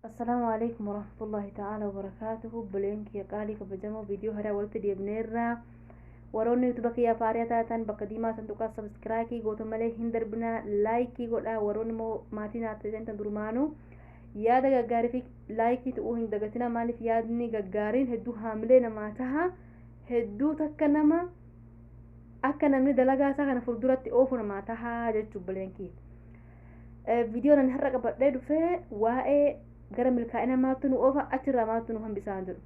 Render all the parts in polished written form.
Assalaamu alaikum warahmatullahi ta'ala wabarakaatuhu. Obboleen kiyya qaalii kabajamoo, viidiyoo haaraa walitti deebineerra. Warroonni YouTube kiyya faariyaa taatan bakka diimaa sanduuqa subscribe gootan malee hin darbinaa, like godhaa. Warroonni immoo maatii naaf ta'an durumaanuu yaada gaggaarii fi like ta'uu hin dagatina. Maaliif? Yaadni gaggaariin hedduu haamilee namaa taha, hedduu takka nama akka namni dalagaa isaa kana fuulduratti oofu namaa tahaa jechuudha. Obboleen kiyya, viidiyoon ani har'a qabadhee dhufee waa'ee gara milkaa'ina maaltu nu oofa, achirraa maaltu nu hambisaa jedhu.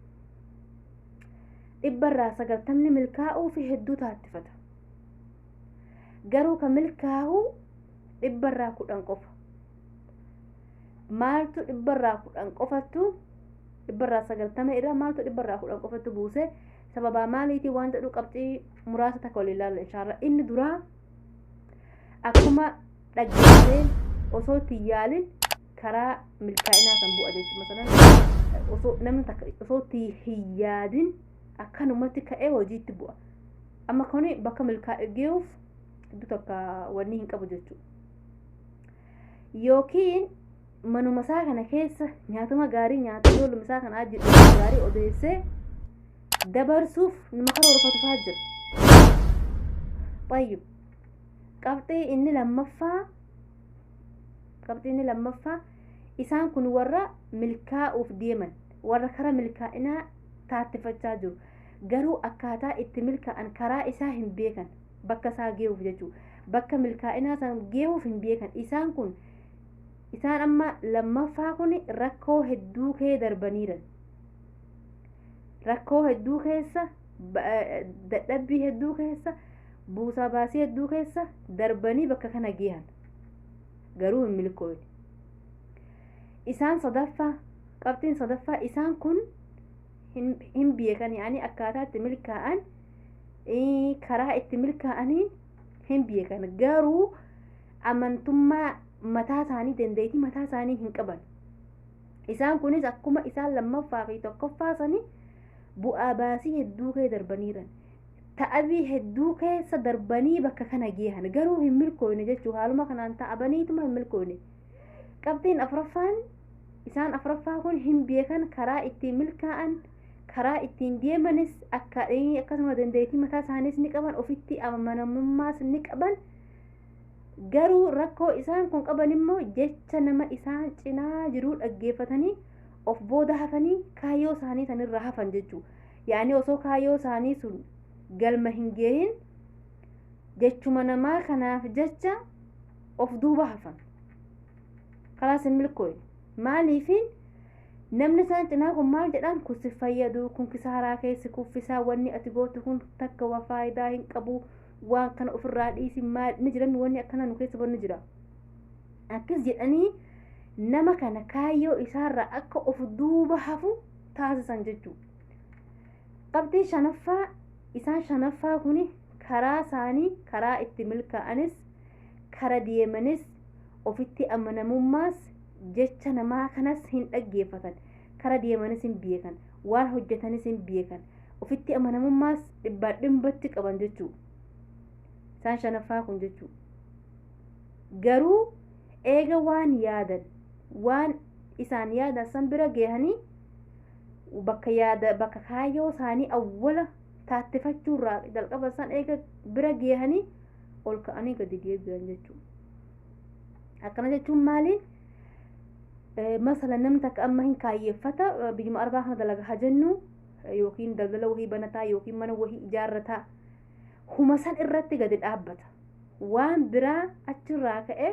90% milkaa'uu fi hedduu taattifata, garuu kan milkaa'u 10% qofa. Maaltu 10% qofattu, 90% irraa maaltu 10% qofattu buuse, sababaa maaliitii waan jedhu qabxii muraasa takka waliin ilaalla inshaalla. Inni duraa, akkuma dhaggeesseen osoo itti yaalin karaa milkaa'inaa san bu'a jechuudha. Masalan, osoo namni takka osoo itti hin yaadin akkanumatti ka'ee hojiitti bu'a. Amma kuni bakka milkaa'e ge'uuf hedduu takka wanni hin qabu jechuudha. Yookiin manuma isaa kana keessa nyaatuma gaarii nyaatee, ijoolluma isaa kana ajji gaarii odeessee dabarsuuf nama karoorfatu fa'aa jira. Tayyib. Qabxii inni lammaffaa, isaan kun warra milkaa'uuf deeman, warra kara milkaa'inaa taattifachaa jiru, garuu akkaataa itti milkaa'an karaa isaa hin beekan. Bakka isaa ge'uuf jechuudha, bakka milkaa'inaa san ge'uuf hin beekan. Isaan kun, isaan amma lammaffaa kun, rakkoo hedduu kee darbaniiran, rakkoo hedduu keessa, dadhabbii hedduu keessa, buusaa baasii hedduu keessa darbanii bakka kana ge'an, garuu hin milkooyne. Isaan sadaffaa, qabxiin sadaffaa, isaan kun hin beekan, yaani akkaataa itti milkaa'an, karaa itti milkaa'aniin hin beekan, garuu amantummaa mataa isaanii, dandeettii mataa isaanii hin qaban. Isaan kunis akkuma isaan lammaffaa fi tokkoffaa sanii bu'aa baasii hedduu kee darbaniiran, ta'abii hedduu keessa darbanii bakka kana geehan, garuu hin milkooyne jechuu. Haaluma kanaan ta'abaniituma hin milkooyne. Qabxiin afuraffaan, isaan afuraffaa kun hin beekan karaa ittiin milkaa'an, karaa ittiin deemanis, akka akkasuma dandeettii mataa isaaniis ni qaban, ofitti amanamummaas ni qaban. Garuu rakkoo isaan kun qaban immoo jecha nama isaan cinaa jiruu dhaggeeffatanii of booda hafanii kaayyoo isaanii sanirra hafan jechuu. Yaani osoo kaayyoo isaanii sun galma hin geehin jechuma namaa kanaaf jecha of duuba hafan, kalaas hin milkooyne. Maaliifin namni isaan cinaa kun maal jedhaan? Kun si fayyadu, kun kisaaraa keessi kuffisaa, wanni ati gootu kun takka waa faayidaa hin qabu, waan kana ofirraa dhiisi, maal ni jiran, wanni akkana nu keessa ni jira akkas jedhanii nama kana kaayyoo isaarraa akka of duuba hafu taasisan jechuudha. Qabxii shanaffaa, isaan shanaffaa kun karaa isaanii, karaa itti milkaa'anis, kara deemanis, ofitti amanamummaas, jecha namaa kanas hin dhaggeeffatan. Kara deemanis hin beekan, waan hojjetanis hin beekan, ofitti amanamummaas dhibbaa dhibbatti qaban jechuudha. Isaan shanaffaa kun jechuudha. Garuu eega waan yaadan, waan isaan yaadan san bira gahanii, bakka yaada, bakka kaayyoo isaanii awwala taattifachuurraa jalqaba san eega bira gahanii ol ka'anii gadi deebi'an jechuudha. Akkana jechuun maaliin? Masala, namni takka amma hin kaayyeeffata, biyyuma arbaa kana dalaga haa jennu, yookiin daldala wahii banataa yookiin mana wahii ijaarrataa, huma san irratti gadi dhaabbata. Waan biraa achirraa ka'e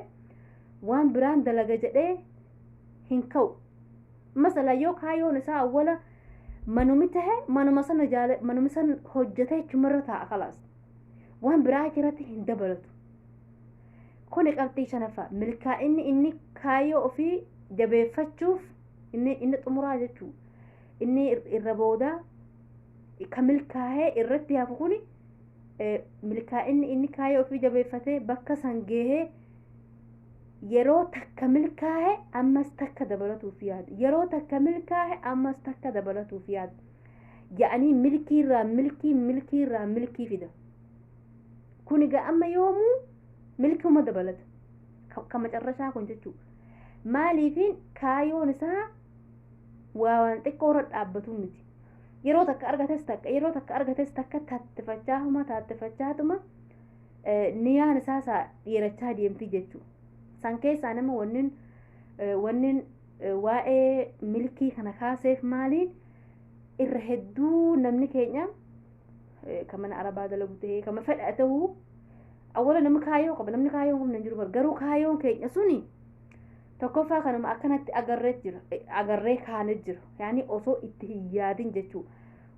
waan biraan dalaga jedhee hin ka'u. Masala, yoo kaayyoon isaa awwala manumi tahe, manuma sana jaala, manumi san hojjetee achumarra taa'a, kalaas waan biraa achirratti hin dabalatu. Kuni qabxii shanaffaa. Milkaa'inni inni kaayyoo ofii jabeeffachuuf inni xumuraa jechuu, inni irra boodaa ka milkaa'ee irratti hafu kuni, milkaa'inni inni kaayyoo ofii jabeeffatee bakka san gahee yeroo takka milkaa'e ammas takka dabalatuuf yaadu, yeroo takka milkaa'e ammas takka dabalatuuf yaadu, ya'anii milkiirraa milkii, milkiirraa milkii fida. Kun egaa amma yoomuu milkuma dabalata ka macarrashaa kun jechuu. Maaliifin kaayyoon isaa Waan xiqqoo irra dhaabbatu miti. Yeroo takka argates takka, yeroo takka argates takka, taattifachaatuma taattifachaatuma niyaan isaa isaa dheerachaa deemti jechuudha. San keessaa nama wannin waa'ee milkii kana kaaseef maaliin, irra hedduu namni keenya kan mana arabaa dalagu ta'ee kama fedha ta'uu, awwala namni kaayyoo qaba. Namni kaayyoo humna hin jiru, garuu kaayyoon keenya suni tokkoffaa kanuma akkanatti agarree jira, agarree kaanee jira, yaani osoo itti hin yaadin jechuudha.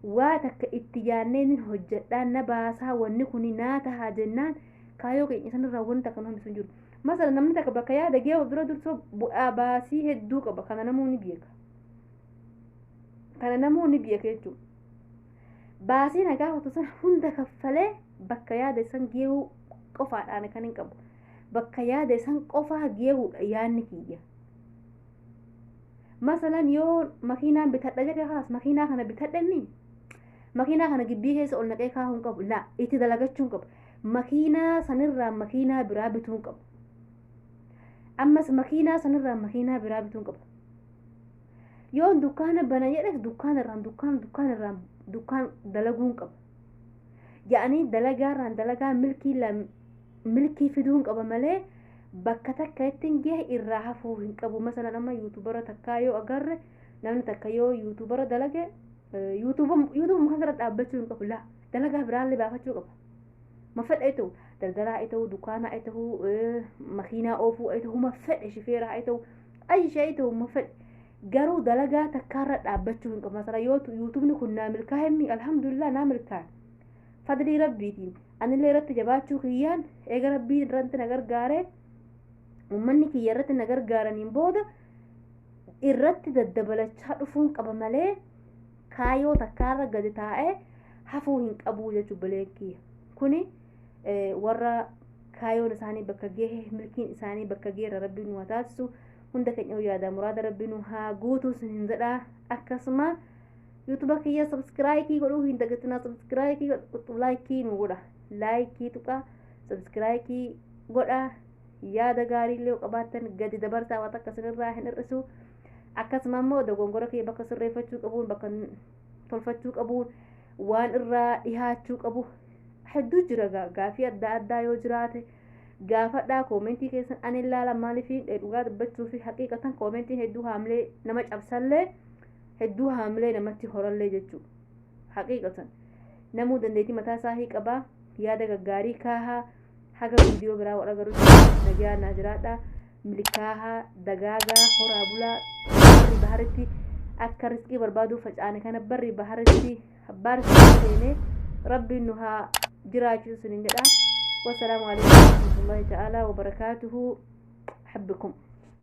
Waa takka itti yaadnee hojjedhaa na baasaa, wanni kun naa tahaa jennaan, kaayyoo keenya sanirraa wanti takka nu hambisu hin jiru. Masala namni takka bakka yaada gee dura dursoo bu'aa baasii hedduu qaba. Kana namoonni beeka, kana namoonni beeka jechuudha. Baasii na gaafatu sana hunda kaffalee bakka yaada san geehuu qofaadhaan kan hin qabu. Bakka yaada san qofaa geehuudha yaadni kiyya. Masalan yoo makiinaan bitadha jedhe, haas makiinaa kana bitadhenni makiinaa kana gibbii keessa ol naqee kaahuu hin qabu, la itti dalagachuu hin qabu. Makiinaa sanirraa makiinaa biraa bituu hin qabu. Ammas makiinaa sanirraa makiinaa biraa bituu hin qabu. Yoo dukkaana bana jedhes, dukkaana irraan dukkaan, dukkaana irraan dukkaan dalaguu hin qabu. Ya'anii dalagaarraan dalagaa milkii milkii fiduu hin qaba malee bakka takka ittiin gahe irraa hafuu hin qabu. Masalan amma YouTubera takkaa yoo agarre, namni takka yoo YouTubera dalage, YouTubuma kanarra dhaabbachuu hin qabu, la dalagaa biraallee baafachuu qaba. Ma fedhe ta'u, daldalaa haa ta'u, dukkaanaa haa ta'u, makiinaa oofuu haa ta'u, ma fedhe shifeeraa haa ta'u, ayyishee haa ta'u, ma fedhe garuu dalagaa takkaarra dhaabbachuu hin qabu. Masala yoo YouTubni kun naa milkaa'e, alhamdulillah, naa milkaa'e, fadlii rabbiitiin anillee irratti jabaachuu kiyyaan, eega rabbii irratti na gargaare, uummanni kiyya irratti na gargaaraniin booda irratti daddabalachaa dhufuun qaba malee kaayyoo takkaarra gadi taa'ee hafuu hin qabu jechuu baleen kiyya. Kuni warra kaayyoon isaanii bakka gahe, milkiin isaanii bakka gaheerra rabbiin nu haa taasisu. Hunda keenya yaada muraada rabbiin nu haa guutuu sin jedhaa. Akkasuma YouTubea kiyya subscribe godhuu hin dagatinaa. Subscribe godhu, like nu godha, like tuqaa, subscribe godha. Yaada gaarii illee qabaattan gadi dabarsaa, waan akka isinirraa hin hir'isu. Akkasuma immoo dogongora kiyya bakka sirreeffachuu qabuun, bakka tolfachuu qabuun, waan irraa dhihaachuu qabu hedduu jira. Gaafii adda addaa yoo jiraate gaafadhaa commentii keessan, ani ilaala. Maaliif, dhugaa dubbachuu fi haqiiqatan commentiin hedduu haamlee nama cabsallee, hedduu haamlee namatti horallee jechuudha. Haqiiqatan namuu dandeettii mataa isaa qabaa. Yaada gaggaarii kaahaa. Haga viidiyoo biraa wal agarutti nagaa naa jiraadha. Milkaahaa, dagaagaa, horaa bulaa. Barri baharitti akka riskii barbaaduu facaane kana barri baharitti abbaa riskii seenee rabbiin nu haa jiraachisu sinin jedha. Wassalaamu alaikum warahmatullahi ta'ala wabarakaatuhu. أحبكم.